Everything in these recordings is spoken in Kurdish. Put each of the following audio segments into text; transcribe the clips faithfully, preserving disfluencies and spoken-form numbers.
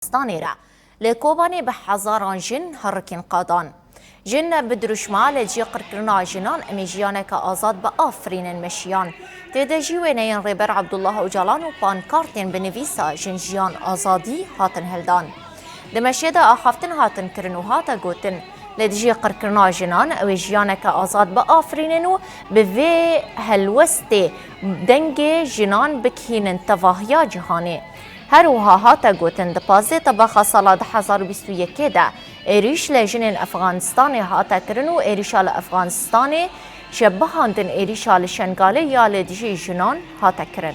Afganistanê re. Li Kobanê bi hezaran jin herikên qadan. Jin bi dirûşma li dijî qirkirina jinan em ê jiyaneke azad biafirînin meşiyan. Tê de jî wêneyên Rêber Abdullah Ocalan û pankartên bi nivîsa Jin Jiyan Azadî hatin hildan. Di meşê de axaftin hatin kirin û hate gotin, li dijî qirkirina jinan ew ê jiyaneke azad biafirînin û bi vê helwestê dengê jinan bikihînin tevahiya cîhanê. Her wiha hate gotin, di pazdeh tebaxa sala du hezar û bîst û yekê de êrîş li jinên Efxanistanê hate kirin û êrîşa li Efxanistanê şebihandin êrîşa li Şengalê ya li dijî jinan hate kirin.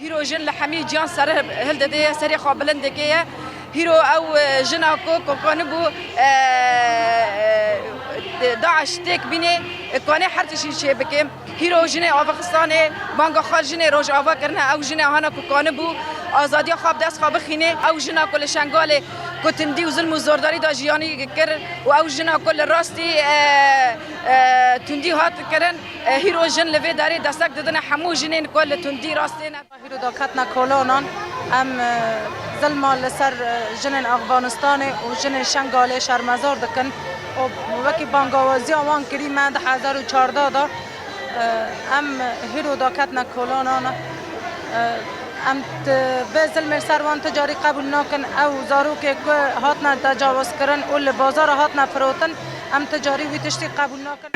Hîro jin li hemî ciyan ser hildidê ye, serê xwe bilind dike ye. Hîro ew, e, jina ku kokanî bû, e, e, DAIŞ têk bînê, e, kanê her tiştî çê bike. Hîro jinê Avixistanê banga xwe jinê Rojava kirine. Ew jinê hana ku kanî bû azadiya xwe bi dest xwe bixînê. Ew jina ku li Şengalê ku tundî û zilm û zordarî da jiyanî kir û ew jina ku li rastî, e, e, tundî hat kirin, e, hîro jin li vê derê destek didine hemû jinên ku li tundî rastê ne. Hîro da ketine kolanan, em, e, zilma li ser, e, jinên Afganistanê û jinên Şengalê şermezar dikin û wekî bangawaziya wan kirî me di hezar û çardeh de, e, em hîro da ketine kolanan, e, em ti-, vê zilmê ser wan ti carî qebûl nakin. Ew zarokê ku hatine tecawizkirin û li bazara hatine firotin, em ti carî wî tiştî qebûl nakin.